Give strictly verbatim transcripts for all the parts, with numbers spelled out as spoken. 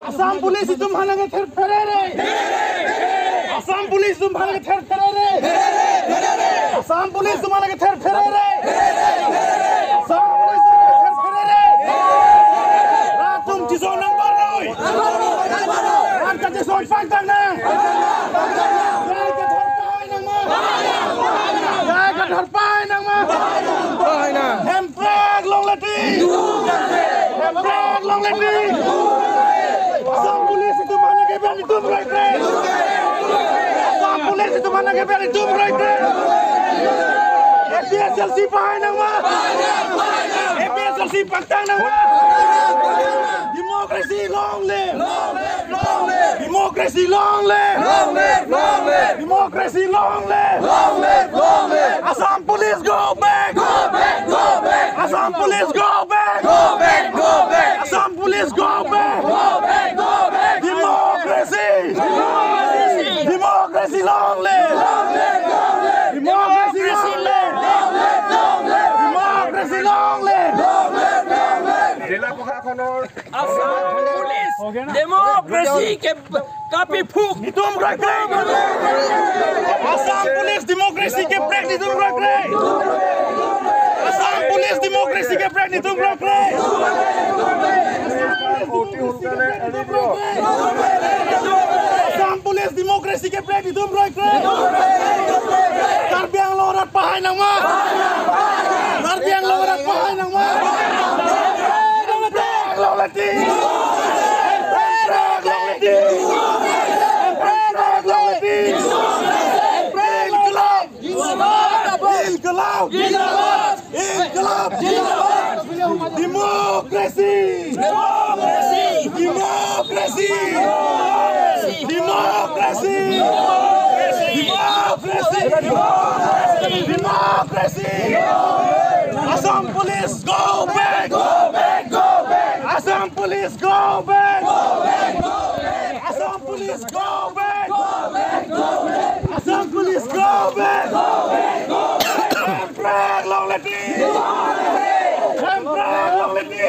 Assam Police itum aphan nangkether pherere. Assam Police itum aphan nangkether pherere. Assam Police itum aphan nangkether pherere. Assam Police itum aphan nangkether pherere. Rat atum chesong nangparnoi. Rat kachesong pangtang nang. Jai kathar pai nangma. Jai kathar pai nangma. Pai nang. Hemprek longle ti. Hemprek longle ti. Assam Police itum aphan nangkeber itum kroikre. Assam Police itum aphan nangkeber itum kroikre. A P H L C pai nangma. A P H L C pangtang nangma. Democracy long live. Long live, long live. Democracy long live. Long live, long live. Democracy long live. Long live, long live. Assam Police go back. Go back, go back. Assam Police go back. Go back, go back. Assam Police go back. Go back, go back. Democracy. Democracy. Democracy long live. Long live, long live. Democracy long live. Long live, long live. Democracy long live. Long live, long live. জিলা প্ৰশাসনৰ Assam Police democracy ke kapi phuk. Itum kroikre. Assam Police democracy keprek itum kroikre. Assam Police democracy keprek itum kroikre. Assam Police democracy keprek itum kroikre. Karbi Anglong arat pahai nangma. Karbi Anglong arat pahai nangma. Hemprek longle ti. Hemprek longle ti. Hemprek longle ti. Hemprek longle ti. Inqilab! Inqilab! Inqilab! Democracy! Democracy! Democracy! Democracy! Democracy! Assam Police, go back! Go back! Go back! Assam Police, go back! Go back! Go back! Assam Police, go back! Go back! Go back! Assam Police, go back! Go back! Go back! Hemprek longle ti! Hemprek longle ti!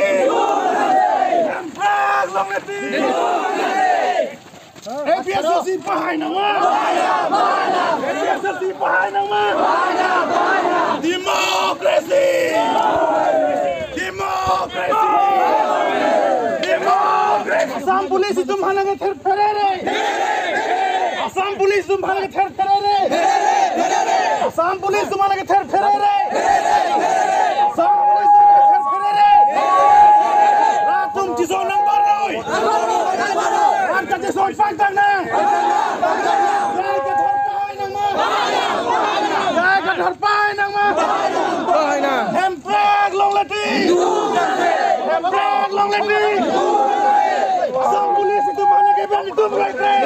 Hemprek longle ti! A P H L C pahai nangma! A P H L C pahai nangma! Democracy! Democracy! Democracy! Assam Police itum aphan nangkether pherere! Assam Police itum aphan nangkether pherere! Assam Police itum aphan nangkether pherere! Assam Police itum aphan nangkether pherere! Rat atum chesong nangparnoi! Rat kachesong pangtang nang! Jai kathar pai nangma! Jai kathar pai nangma! Pai nang! Hemprek longle ti! Hemprek longle ti! Assam Police itum aphan nangkeber itum kroikre.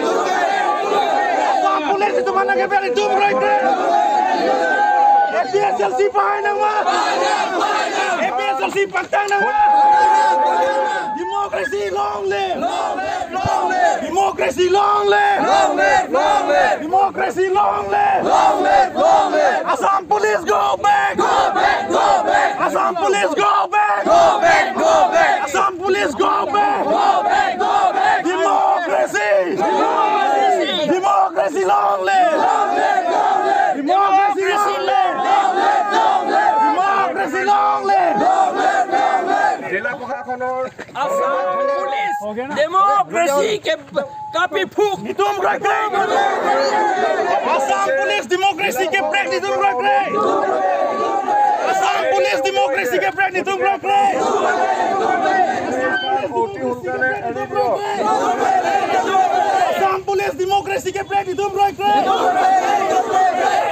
Assam Police itum aphan nangkeber itum kroikre. A P H L C pahai nangma. A P H L C pangtang nangma. Democracy long live. Long live, long live. Democracy long live. Long live, long live. Democracy long live. Long live, long live. Assam Police go back. Go back, go back. Assam Police go back. Go back, go back. Assam Police go back. Go back, go back. Democracy. Democracy. Democracy long live. Long live, long live. Democracy long live. Long live, long live. Democracy long live. Long live, long live. জিলা প্ৰশাসনৰ Assam Police democracy ke kapi phuk. Itum kroikre. Assam Police democracy keprek itum kroikre. Assam Police democracy keprek itum kroikre. Assam Police democracy keprek itum kroikre.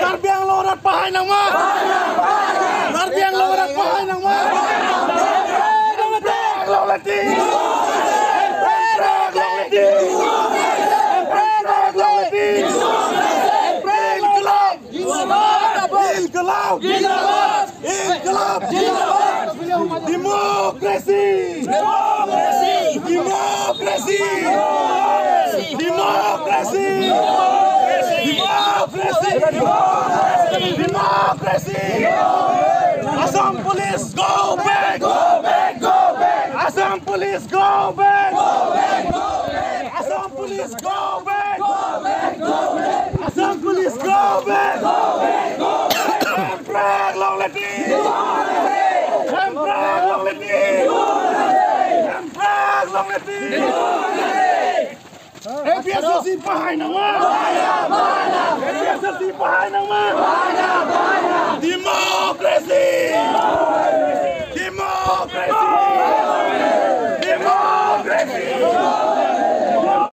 Karbi Anglong arat pahai nangma. Karbi Anglong arat pahai nangma. Hemprek longle ti. Hemprek longle ti. Hemprek longle ti. Hemprek longle ti. Inqilab! Inqilab! Inqilab! Democracy! Democracy! Democracy! Democracy! Assam Police, go back! Go back! Go back! Assam Police, go back! Go back! Go back! Police, go back! Go back! Go back! Assam Police, go back! Go back! Go back! Hemprek longle ti! Hemprek longle ti! Hemprek longle ti! APHLC pahai nangma! APHLC pahai nangma! Democracy!